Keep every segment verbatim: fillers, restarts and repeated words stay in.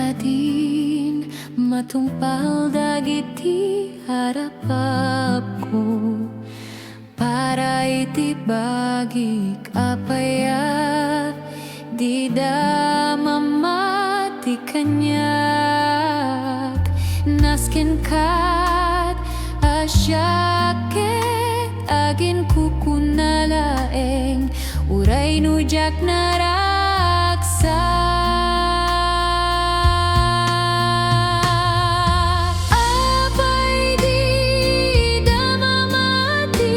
Adin matungpal dagiti arapapko. Para iti bagik a payat, dida mamati kaniak. Nasken kat a siak ket aginkukuna laeng, uray no diak naragsak. Apay dida mamati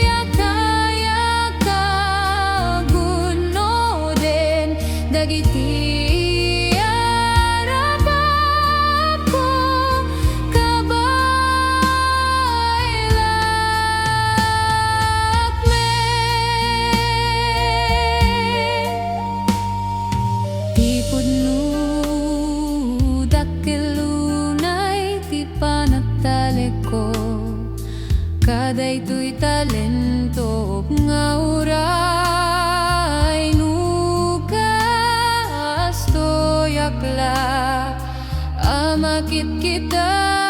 a kayatko a gunoden dagiti arapapko? Kabaylak met. Ti pudno dakkel unay ti panagtalekko. Kadaytoy talentok nga uray no kastoyak la a makitkita.